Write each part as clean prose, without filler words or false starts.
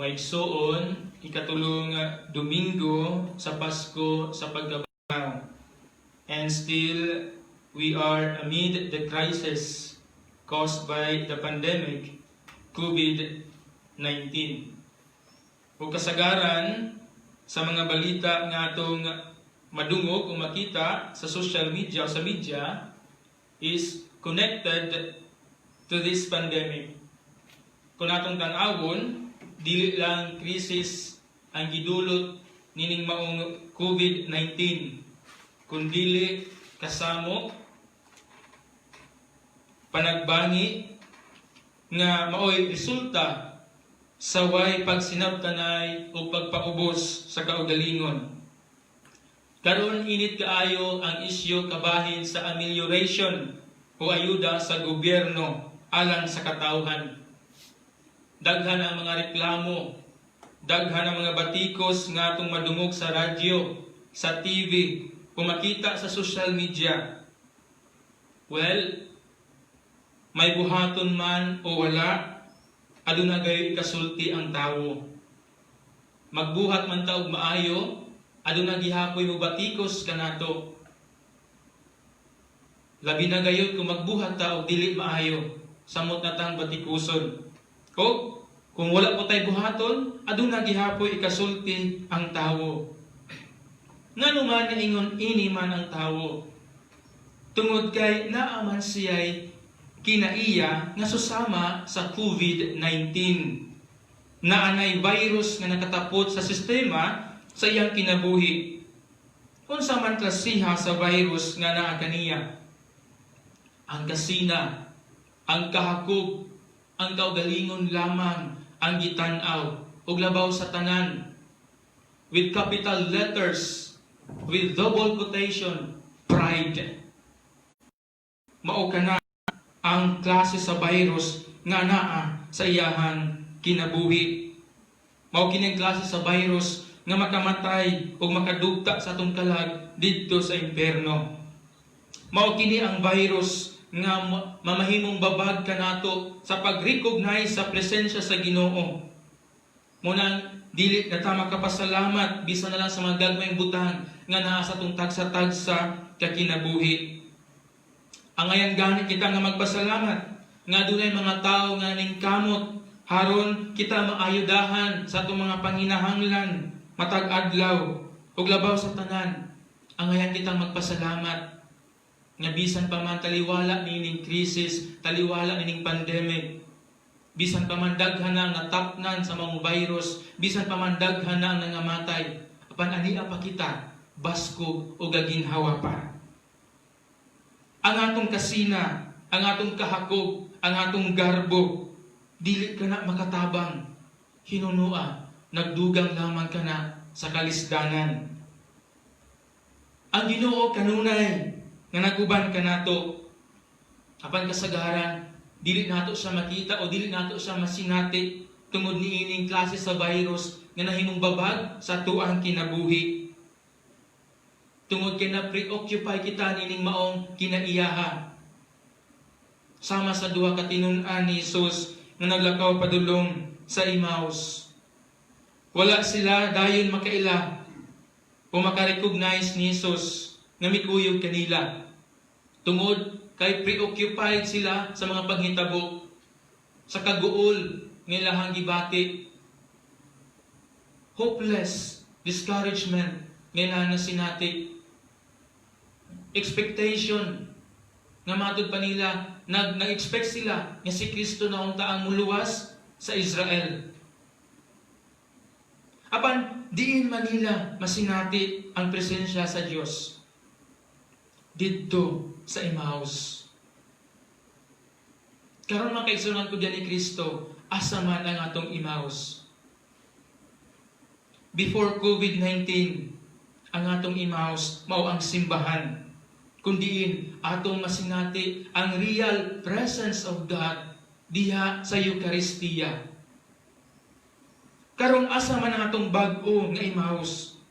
Mga igsoon, ikatulong Domingo sa Pasko sa Pagkabanhaw. And still, we are amid the crisis caused by the pandemic, COVID-19. Ug kasagaran sa mga balita nga atong madungog o makita sa social media o sa media is connected to this pandemic. Kung atong tan-awon, dili lang krisis ang gidulot nining maong COVID-19, kundili kasamok, panagbangi nga maoy resulta sa way pagsinabtanay o pagpaubos sa kaugalingon. Karon, init kaayo ang isyu kabahin sa amelioration o ayuda sa gobyerno alang sa katawhan. Daghan ang mga reklamo, daghan ang mga batikos nga atong madungog sa radyo, sa TV, o makita sa social media. Well, may buhaton man o wala, aduna gayud kasulti ang tawo. Magbuhat man ta og maayo, aduna gihapoy mo batikos kanato. Labi na gayud kung magbuhat ta og dili maayo, samot na tang batikuson. O kung wala po tay buhaton, aduna gihapoy ikasulti ang tawo. Ngano man nga ingon ini man ang tawo? Tungod kay naa man siya'y kinaiya nga susama sa COVID-19. Naanay virus nga nakatapot sa sistema sa iyang kinabuhi. Unsa man klasiha sa virus nga naa kaniya? Ang kasina, ang kahakog, ang kaugalingon lamang ang gitan-aw ug labaw sa tanan, with capital letters, with double quotation, pride. Mao kana ang klase sa virus nga naa sa iyahang kinabuhi. Mao kini ang klase sa virus nga makamatay ug makadugta sa atong kalag didto sa impierno. Mao kini ang virus nga mamahimong babag kanato sa pag-recognize sa presensya sa Ginoo. Munang dili na ta makapasalamat bisan na lang sa mga gagmayng butang nga naa sa atong tagsa-tagsa ka kinabuhi. Angayan gani kita nga magpasalamat nga dunay mga tao nga ningkamot haron kita maayudahan sa atong mga panginahanglan matag adlaw. Ug labaw sa tanan, angayan kitang magpasalamat nga bisan pa man taliwala nining krisis, taliwala nining pandemic, bisan pa man daghan na ang natapnan sa mga virus, bisan pa man daghan na ang nangamatay, apan ania pa kita, baskog o gaginhawa pa. Ang atong kasina, ang atong kahakog, ang atong garbo, dili ka na makatabang. Hinunua, nagdugang lamang ka na sa kalisdanan. Ang Ginoo kanunay nga naguban kanato. Apan kasagaran, dili nato siya makita o dili nato siya masinati tungod niining klase sa virus nga nahimong babag sa atuang kinabuhi. Tungod kay na preoccupy kita nining maong kinaiyaha. Sama sa duha ka tinun-an ni Jesus nga naglakaw padulong sa Emmaus. Wala sila dayon makaila o makarecognize ni Jesus nga mikuyog kanila. Tungod kay preoccupied sila sa mga panghitabo, sa kaguol nga ilahang gibati. Hopeless discouragement nga ilahang nasinati. Expectation nga matud pa nila, nag-expect sila nga si Kristo na unta ang muluwas sa Israel. Apan diin man nila masinati ang presensya sa Dios? Didto sa Emmaus. Karon, mga kaigsuonan ko diyan ni Kristo, asa man ang atong Emmaus? Before COVID-19, ang atong Emmaus mao ang simbahan, kung diin atong masinati ang real presence of God diha sa Eucharistia. Karon, asa man ang atong bag-o nga Emmaus?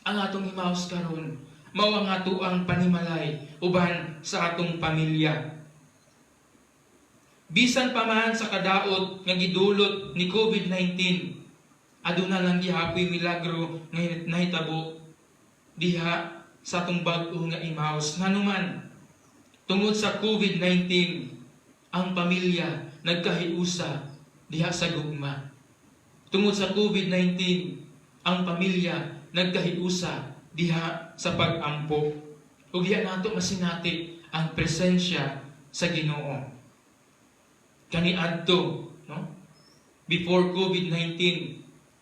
Ang atong Emmaus karon mao ang atoang panimalay uban sa atong pamilya. Bisan pa man sa kadaot nga gidulot ni COVID-19, aduna lang gihapoy milagro nga nahitabo diha sa atong bag-o nga Emmaus. Nganuman, tungod sa COVID-19, ang pamilya nagkahiusa diha sa gugma. Tungod sa COVID-19, ang pamilya nagkahiusa diha sa pag-ampo. Ug diha nato masinati ang presensya sa Ginoo. Kaniadto, no? Before COVID-19,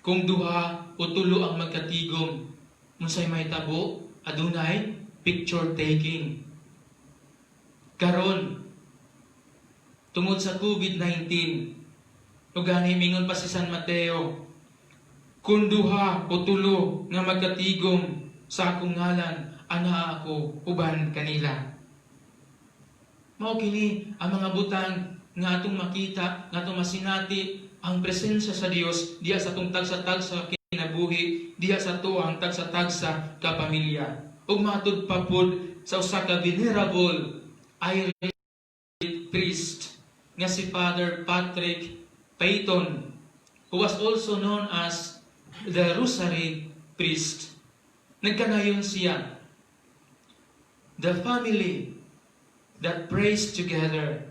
kung duha o tulo ang magkatigom, unsay mahitabo? Adunay picture taking. Karon, tungod sa COVID-19, ug gani mingon pa si San Mateo, "Kung duha o tulo nga magkatigom sa akong ngalan, anaa ako uban kanila." Mao kini ang mga butang nga atong makita, nga atong masinati ang presensya sa Dios diha sa atong tagsa-tagsa kinabuhi, diha sa atuang tagsa-tagsa ka pamilya. Ug matud pa pod sa usa ka venerable Irish priest nga si Father Patrick Peyton, who was also known as the Rosary Priest. Nagkanayon siya, "The family that prays together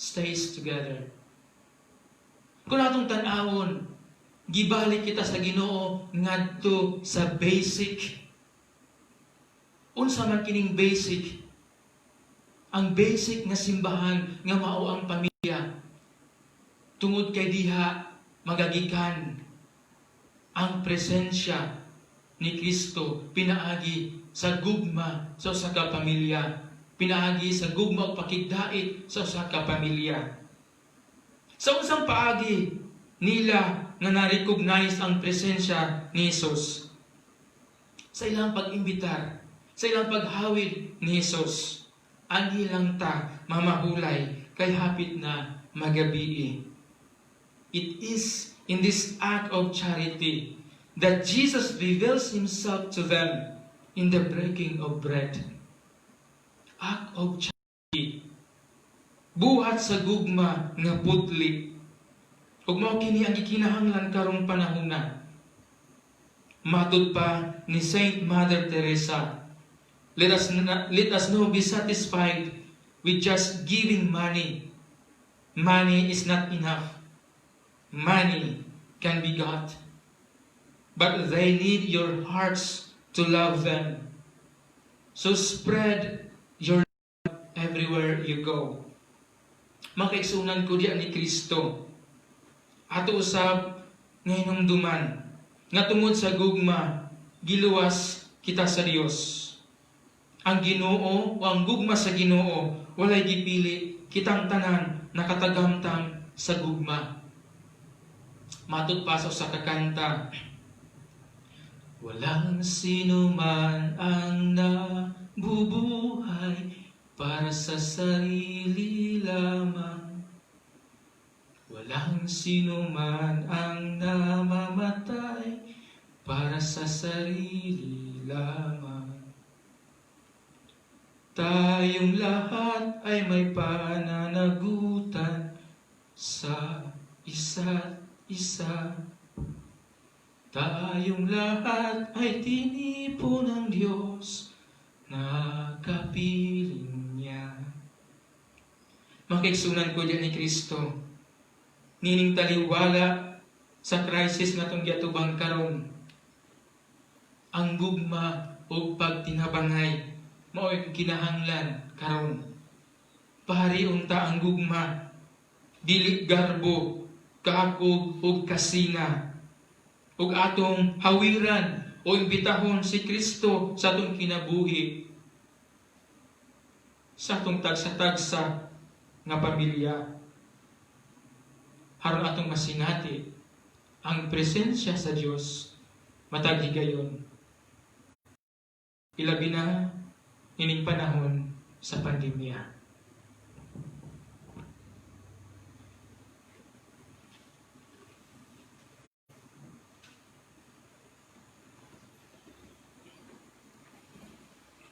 stays together." Kung atong tan-awon, gibalik kita sa Ginoo ngadto sa basic. Unsa man kining basic? Ang basic nga simbahan nga mao ang pamilya. Tungod kay diha magagikan ang presensya ni Kristo pinaagi sa gugma sa usa ka pamilya, pinaagi sa gugma ug pakigdait sa usa ka pamilya. Sa unsang paagi nila nga na-recognize ang presensya ni Jesus? Sa ilang pag-imbitar, sa ilang paghawid ni Jesus, "Anhi lang ta mamahulay kay hapit na magabii." It is in this act of charity that Jesus reveals himself to them in the breaking of bread. Act of charity. Buhat sa gugma nga putli. Ug mao kini ang gikinahanglan karong panahona. Matud pa ni Saint Mother Teresa, Let us not be satisfied with just giving money. Money is not enough. Money can be got. But they need your hearts to love them. So spread your love everywhere you go." Mga kaigsuonan ko diha ni Kristo, ato usab nga hinumduman nga tungod sa gugma, giluwas kita sa Dios. Ang Ginoo o ang gugma sa Ginoo walay gipili, kitang tanan nakatagamtam sa gugma. Matud pa sa usa ka kanta, walang sino man ang nabubuhay para sa sarili lamang. Walang sino man ang namamatay para sa sarili lamang. Tayong lahat ay may pananagutan sa isa't isa. Tayong lahat ay tinipo ng Diyos na kapiling niya. Mga kaigsuonan ko diha ni Kristo, nining taliwala sa crisis nga atong giatubang karon, ang gugma ug pagtinabangay mao'y kinahanglan karon. Pahari unta ang gugma, dili garbo, kaakog ug kasina. Ug atong hawiran o imbitahon si Kristo sa atong kinabuhi, sa atong tagsa-tagsa nga pamilya. Aron atong masinati ang presensya sa Dios matag higayon. Ilabi na ining panahon sa pandemya.